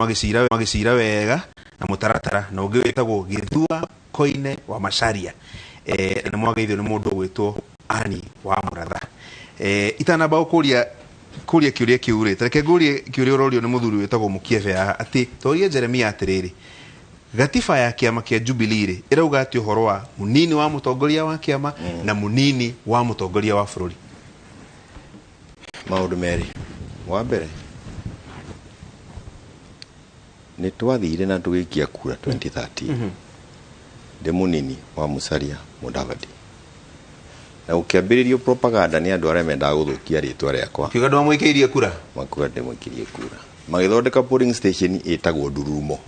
Magĩcira wega na mũtaratara na ũngĩ wĩtagwo Gĩthua Koine wa Macharia, na nĩ mwageithio nĩ mũndũ ũgwĩtwo Ani wa Mũratha. Itanamba gũkũria kũria kĩũria kĩu rĩ, tareke ngũrie kĩũria ũrorio nĩ mũthuri wĩtagwo Mũkiebe haha, atĩ torie Jeremia atĩrĩrĩ, gatiba ya kĩama kĩa Jubilee rĩ, ĩrauga atĩ ũhoro wa mũnini wa mũtongoria wa kĩama na mũnini wa mũtongoria wa bũrũri? Maũndũ merĩ. Wa mbere, nĩ twathire na tũgĩikia kura 2013 ndĩ mũnini wa Musalia Mudavadi, na gũkĩambĩrĩrio propaganda nĩ andũ arĩa mendaga gũthũkia rĩtwa rĩakwa. Kiuga ndwamũikĩirie kura. Makuga ndĩmũikĩrie kura, magĩthondeka polling station ĩtagwo Ndurumo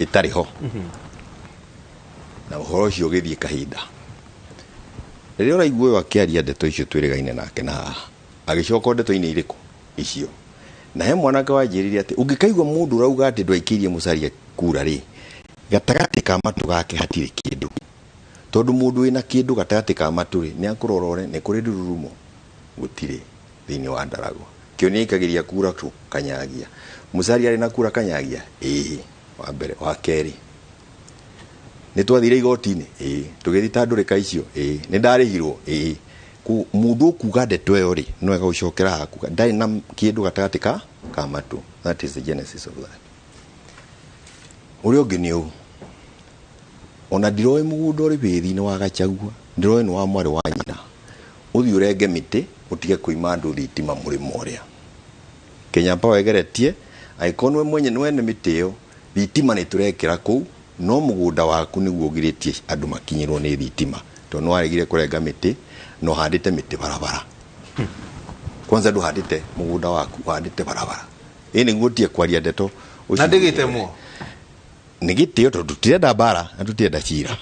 ĩtarĩ ho, na ũhoro ũcio ũgĩthiĩ kahinda. Rĩrĩa ũraigua ũyũ akĩaria ndeto icio, twĩrĩgaine nake na haha agĩcoka ndeto-inĩ irĩkũ icio, na he mwanake wanjĩrire atĩ ũngĩkaigua mũndũ ũrauga atĩ ndwaikĩirie Musalia kura rĩ, gatagatĩ ka matũ gake hatirĩ kĩndũ, tondũ mũndũ wĩna kĩndũ gatagatĩ ka matũ rĩ, nĩ akũrora one nĩ kũrĩ ndururumo gũtirĩ thĩinĩ wa Ndaragwa. Kĩo nĩ aikagĩria kura tu Kanyagia. Musalia arĩ na kura Kanyagia, ĩĩ. Wa mbere. Wa kerĩ, nĩ twathire igoti-inĩ, ĩĩ. Tũgĩthita ndũrĩka icio, ĩĩ. Nĩ ndarĩhirwo, ĩĩ. Mũndũ ũkuga ndeto ĩyo rĩ, no wega gũcokera haha kuga ndarĩ na kĩndũ gatagatĩ ka matũ. That is the genesis of that. Ũrĩa ũngĩ nĩ ũũ, ona ndiroĩ mũgũnda ũrĩ wĩthi-inĩ wa Gachagua, ndiroĩ nĩ wa mwarĩ wa nyina. Ũthiĩ ũrenge mĩtĩ, ũtige kũima andũ thitima mũrĩmo ũrĩa Kenya Power ĩgeretie. Angĩkorwo nĩwe mwenye nwene mĩtĩ ĩyo, thitima nĩ tũrekĩra kũu, no mũgũnda waku nĩguo ũgirĩtie andũ makinyĩrwo nĩ thitima, tondũ nĩ waregire kũrenga mĩtĩ na ũhandĩte mĩtĩ barabara. Kwanza ndũhandĩte mũgũnda waku, ũhandĩte barabara. Ĩ nĩguo ũtige kwaria ndeto. Na ndĩgĩtemwo. Nĩ gĩtĩo, tondũ tũtirenda mbara na tũtirenda cira.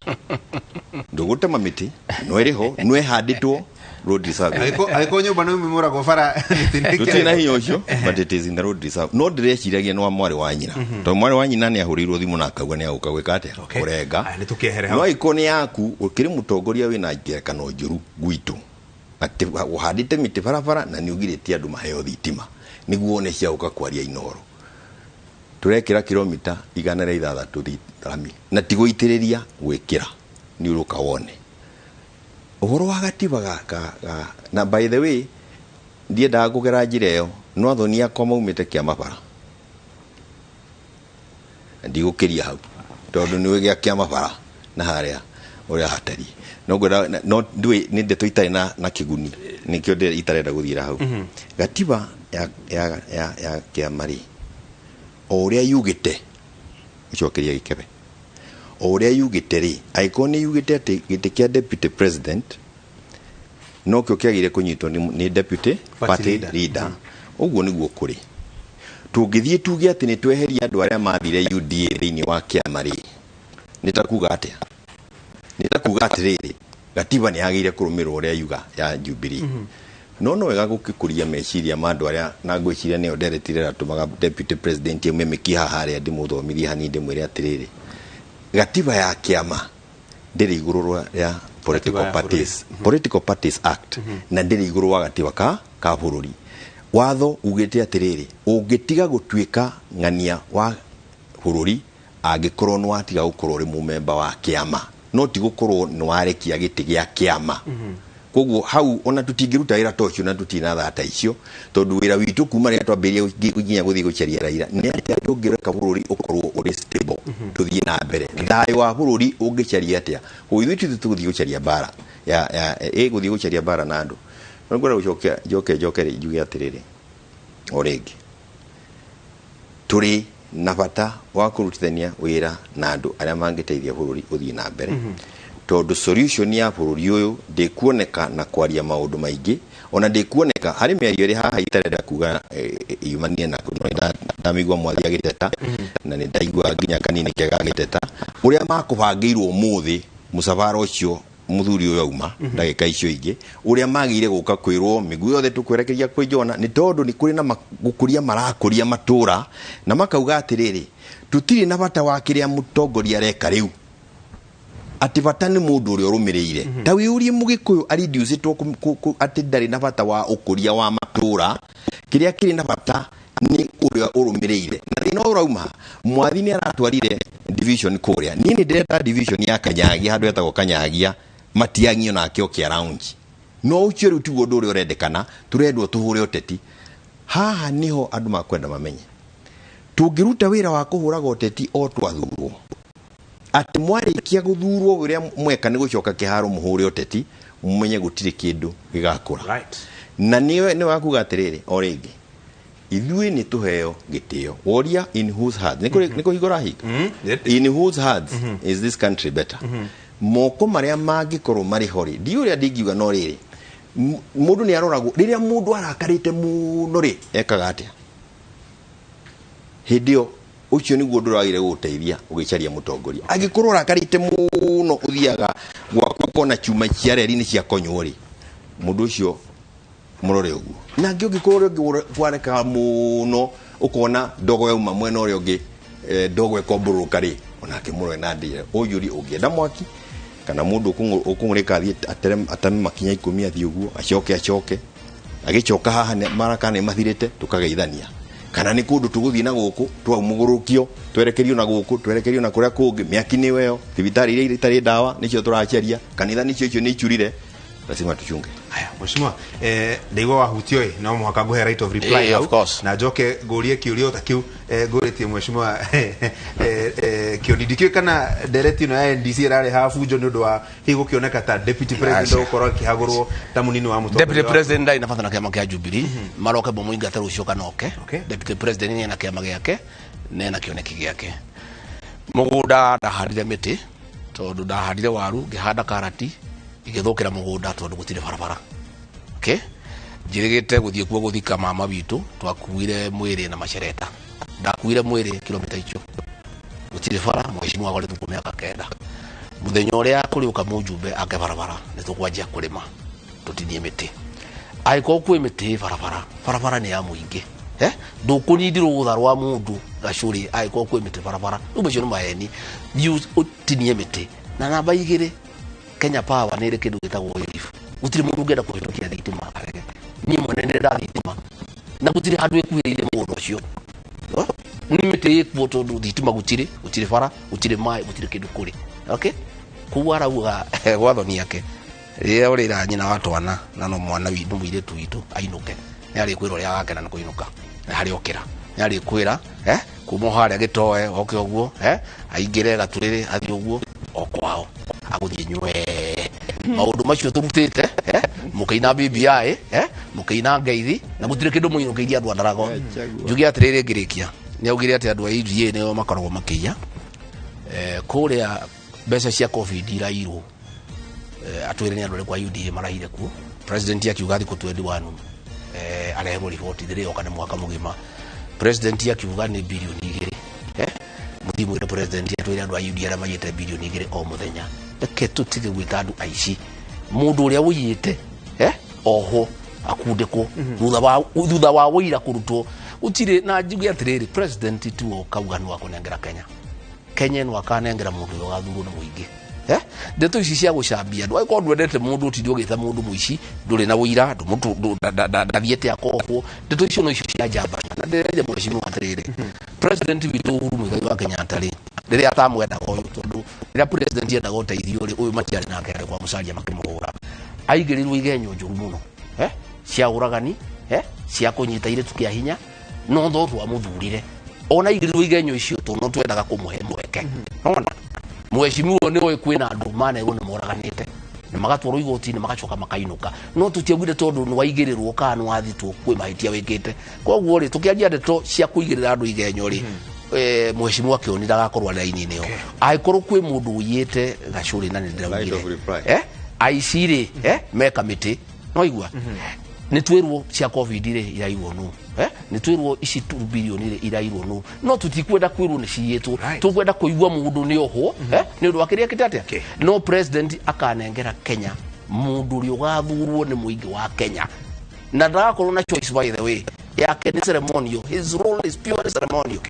Ndũgũtema mĩtĩ no ĩrĩ ho, no ĩhandĩtwo road reserve. Angĩkorwo nyũmba nĩ umimũragwo bara, mĩtĩ nĩ Tũtirĩ na hinya ũcio, but it is in the road reserve. No ndĩreciragia nĩ wa mwarĩ wa nyina, tondũ mwarĩ wa nyina nĩ ahũrĩirwo thimũ na akauga nĩ agũka gwĩka atĩa? Kũrenga. Aya, nĩ tũkĩehere hau. No angĩkorwo nĩ yaku, ũkĩrĩ mũtongoria wĩna ngerekano njũru gwitũ, atĩ ũhandĩte mĩtĩ barabara na nĩ ũgirĩtie andũ maheo thitima nĩguo wone cia gũka kwaria Inoro. Tũrekĩra kilomita 106 rami na ti gũitĩrĩria, gwĩkĩra nĩ ũrũka wone ũhoro wa gatiba ga na by the way, ndiendaga kũgera njĩra ĩyo, no athoni akwa maumĩte kĩama bara na ndigũkĩria hau, tondũ nĩ gĩa kĩama bara na harĩa ũrĩa hatariĩ no ngwenda no ndũĩ nĩ ndeto itarĩ na kĩguni, nĩkĩo itarenda gũthiĩra hau. Gatiba ya kĩama rĩ, o ũrĩa yugĩte, gũcokeria gĩkebe o ũrĩa yugĩte rĩ, angĩkorwo nĩ yugĩte atĩ gĩtĩ kĩa deputy president nokĩo kĩagĩrĩire kũnyitwo nĩ deputy party leader. Leader, ũguo nĩguo kũrĩ. Tũngĩthiĩ tuge atĩ nĩ tweheria andũ arĩa mathire UDA thĩinĩ wa kĩama rĩ, nĩ ta kuga atĩa? Nĩ ta kuga atĩrĩrĩ, gatiba nĩ yagĩrĩire kũrũmĩrĩrwo ũrĩa yuga ya Jubilee. No wega gũgĩkũria meciria ma andũ arĩa, na ngwĩciria nĩyo ndereti ĩratũmaga deputy president aume mĩkiha harĩa. Ndĩmũthomithie hanini, ndĩmwĩre atĩrĩrĩ, gatiba ya kĩama ndĩrĩ igũrũ rĩa political ya bũrũri. parties, Political Parties Act, na ndĩrĩ igũrũ wa gatiba ka bũrũri. Watho ugĩte atĩrĩrĩ, ũngĩtiga gũtuĩka ng'ania wa bũrũri angĩkorwo nĩ watiga gũkorwo ũrĩ mũmemba wa kĩama, no ti gũkorwo nĩ warekia gĩtĩ gĩa kĩama. Koguo hau ona tũtingĩruta wĩra ta ũcio na tũtirĩ na thata icio, tondũ wĩra witũ kuma rĩrĩa twambĩrĩria nginya gũthiĩ gũcaria Raila nĩ atĩa tũngĩreka bũrũri ũkorwo ũrĩ stable, tũthiĩ na mbere. Thayũ wa bũrũri ũngĩcaria atĩa? Koguo ithuĩ tithuĩ tũgũthiĩ gũcaria mbara ya ĩ gũthiĩ gũcaria mbara na andũ. No ngwenda gũcokia, njoke njuge atĩrĩrĩ, o rĩngĩ tũrĩ na bata wa kũrutithania wĩra na andũ arĩa mangĩteithia bũrũri ũthiĩ na mbere, tondũ solution ya bũrũri ũyũ ndĩkuoneka na kwaria maũndũ maingĩ, ona ndĩkuoneka harĩ mĩario ĩrĩ haha itarenda kuga yumanie na no ndamĩigua mwathi agĩteta, na nĩ ndaigua nginya kanini kega agĩteta ũrĩa makũbangĩirwo ũmũthĩ mũcabara ũcio. Mũthuri ũyũ auma ndagĩka icio ingĩ, ũrĩa magĩire gũka kwĩrwo mĩguo yothe tũkwerekeria kwĩ Jona, nĩ tondũ nĩ kũrĩ na gũkũria marakũria matũra na makauga atĩrĩrĩ, tũtirĩ na bata wa kĩrĩa mũtongoria areka rĩu, atĩ bata nĩ mũndũ ũrĩa ũrũmĩrĩire. Ta wĩũrie, mũgĩkũyũ arindiucĩtwo atĩ ndarĩ na bata wa ũkũria wa matũra, kĩrĩa kĩrĩ na bata nĩ Ũrĩa ũrũmĩrĩire na thĩna ũyũ ũrauma, Mwathi nĩ aratwarire division kũrĩa. Niĩ nĩ ndĩreta division ya Kanyagia, handũ hetagwo Kanyagia, Matiang'i onake oke araunji. No ũcio rĩu tiguo ũndũ ũrĩa ũrendekana. Tũrendwo tũhũre ũteti. Haha nĩho andũ makwenda mamenye tũngĩruta wĩra wa kũhũraga ũteti o twathurwo, atĩ mwarĩkia gũthurwo, ũrĩa mweka nĩ gũcoka kĩharo mũhũre ũteti, mũmenye gũtirĩ kĩndũ gĩgakũra. Na nĩwe nĩ wakuga atĩrĩrĩ, o rĩngĩ ithuĩ nĩ tũheo gĩtĩo. Woria, in whose hands nĩ kũhingũra hinga? In whose hands is this country better? Moko marĩa mangĩkorwo marĩ ho rĩ, ndiũ ũrĩa ndingiuga, no rĩrĩ, mũndũ nĩ aroragwo rĩrĩa mũndũ arakarĩte mũno rĩ, ekaga atĩa hĩndĩ ĩyo? Ũcio nĩguo ũndũ ũragire gũgũteithia ũgĩcaria mũtongoria. Angĩkorwo ũrakarĩte mũno, ũthiaga gwaku ũkona chuma cia reri nĩ ciakonywo rĩ, mũndũ ũcio mũrore ũguo. Nangĩ ũngĩkorwo ũrĩa ũngĩ kwareka mũno, ũkona ndogo yauma mwena ũrĩa ũngĩ, ndogo ĩkombũrũka rĩ, onake mũrore na ndĩre ũnjũrie ũngĩenda mwaki kana mũndũ ũkũng'ũrĩka athiĩ ateme makinya 10, athiĩ ũguo, acoke acoke agĩcoka haha maraka nĩ mathirĩte, tũkageithania, kana nĩ kũndũ tũgũthiĩ na gũkũ twaumũgũrũkio, twerekerio na gũkũ, twerekerio na kũrĩa kũngĩ. Mĩaki nĩ ĩyo, thibitarĩ iria itarĩ ndawa nĩcio tũracaria, kanitha nĩcio icio nĩ icurire, lazima tuchunge. Haya, mheshimiwa, ndaigua wahutio ĩ, no mũhaka ngũhe right of reply hau. Of course. Na njoke ngũrie kĩũria o ta kĩu ngũrĩtie mheshimiwa Kĩoni. Ndikĩũĩ kana ndereti ĩno ya NDC ĩrarehaga bunjo nĩ ũndũ wa hihi gũkĩoneka ta deputy president Aca. gũkorwo akĩhagũrwo ta mũnini wa mũtongoria Deputy president ndarĩ na bata na kĩama kĩa Jubilee, maroke mamũingate rũciũ kana oke. Deputy president nĩ ena kĩama gĩake na ena kĩoneki gĩake. Mũgũnda ndahandire mĩtĩ tondũ ndahandire waru, ngĩhanda karati, igĩthũkĩra mũgũnda tondũ gũtirĩ barabara. Okay, njĩrĩgĩte gũthiĩ kuo gũthika mama witũ, twakuire mwĩrĩ na macereta, ndakuire mwĩrĩ kilomita icio, gũtirĩ bara. Mheshimiwa akoretwo kuo mĩaka 9. Mũthenya ũrĩa kũrĩũka mũjumbe ake barabara, nĩ tũkwanjia kũrĩma, tũtinie mĩtĩ. Angĩkorwo kwĩ mĩtĩ barabara, barabara nĩ ya mũingĩ. Ndũkũnindi rũtha rwa mũndũ gacũrĩ angĩkorwo kwĩ mĩtĩ barabara. Rĩu macio nĩ maheni. Thiĩ ũtinie mĩtĩ. Na namba 2, Kenya Power nĩ ĩrĩ kĩndũ gĩtagwo wave. Gũtirĩ mũndũ ũngĩenda kũhĩtũkia thitima arege. Niĩ mwene nĩ ndĩra thitima na gũtirĩ handũ ĩkuhĩrĩirie mũgũnda ũcio. Oh, nĩ mĩtĩ ĩkuo tondũ thitima gũtirĩ, gũtirĩ bara, gũtirĩ maĩ, gũtirĩ kĩndũ kũrĩ. Okay, koguo arauga gwathoni ake rĩrĩa ũrĩra nyina wa twana na no mwana witũ, mũirĩtu witũ ainũke, nĩ arĩkwĩra ũrĩa agakena nĩ kũinũka na harĩa okĩra nĩ arĩkwĩra kuma o harĩa gĩtoe oke ũguo, aingĩre gaturĩrĩ athiĩ ũguo o kwao agũthiĩ nywee. Maũndũ macio tũrutĩte, mũkĩina BBI, mũkĩina ngeithi na gũtirĩ kĩndũ mũinũkĩirie andũ a Ndarago. Njuge atĩrĩrĩ, ngĩrĩkia, nĩ augire atĩ andũ a UDA nĩo makoragwo makĩiya kũrĩa mbeca cia COVID irairwo. Atwĩre nĩ andũ arĩkũ a UDA marahire kuo. President akiuga thikũ 21 areherwo riboti rĩrĩa yoka nĩ mwaka mũgima. President akiuga nĩ birioni 2. Mũthiĩ mwĩre president atwĩre andũ a UDA arĩa maiyĩte birioni 2 o mũthenya. Reke tũtige gwĩta andũ aici. Mũndũ ũrĩa ũiyĩte ohwo, akundĩkwo thutha wa wũira kũrutwo. Gũtirĩ na njuge atĩrĩrĩ, president tu okauga nĩ wakũnengera Kenya. Kenya ĩno akanengera mũndũ ũrĩa ũgathurwo nĩ mũingĩ. Ndeto ici cia gũcambia andũ, angĩkorwo ndwendete mũndũ, ũtinde ũgĩta mũndũ mũici, ndũrĩ na ũira, ndathiĩte akohwo. Ndeto icio no icio cia njambania. Na ndĩreria mheshimiwa atĩrĩrĩ, president witũ Uhuru Muigai wa Kenyatta rĩ, rĩrĩa atamwendaga ũyũ, tondũ rĩrĩa president endaga ũteithio rĩ, ũyũ matiarĩ nake, arĩ kwa Musalia makĩmũhũra, aigĩrĩirwo igenyo njũru mũno, cia ũragani, cia kũnyita irĩtu kĩa hinya, no tho twamũthurire ona aigĩrĩirwo igenyo icio tondũ no twendaga kũmũhe mweke. Nona mheshimiwa nĩ oĩ kwĩna andũ manerwo nĩ moraganĩte na magatwarwo igoti-inĩ, magacoka makainũka, no tũtiaugire tondũ nĩ waigĩrĩrwo kana nĩ wathitwo kwĩ mahĩtia wĩkĩte. Koguo rĩ, tũkĩaria ndeto cia kũigĩrĩra andũ igenyo rĩ, mheshimiwa Kĩoni ndagakorwo arĩ raini-inĩ ĩyo angĩkorwo kwĩ mũndũ ũiyĩte gacũrĩ na nĩ Right of ndĩraugire reply. Aici rĩ, me kamĩtĩ no igua nĩ twĩrwo cia COVID rĩ irairwo nũ, nĩ twĩrwo ici 2 bilioni rĩ irairwo nũ, no tũtikwenda kwĩrwo nĩ ciyĩtwo. Tũkwenda kũigua mũndũ nĩ ohwo nĩ ũndũ wa kĩrĩa ekĩte atĩa. No president akanengera Kenya mũndũ ũrĩa ũgathurwo nĩ mũingĩ wa Kenya na ndagakorwo na choice. By the way, yake nĩ ceremonial. His role is purely ceremonial.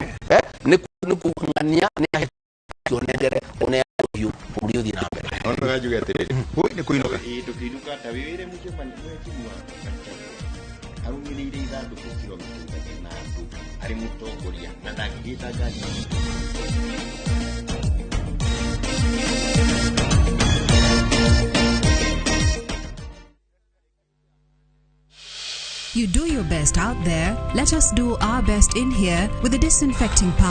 Nĩ kũng'ania nĩ ahĩtũkio, onengere oneane ũhiũ bũrũri ũthiĩ na mbere. Ona njuge atĩrĩrĩ, Ui, nĩ kũinũka. Ĩĩ, tũkĩinũka ta wĩwĩre mũcemanio mheshimiwa Gachagua. Arũmĩrĩire ithandũkũ kilomita na andũ arĩ mũtongoria na ndangĩgĩta ngari. You do your best out there. Let us do our best in here with the disinfecting power.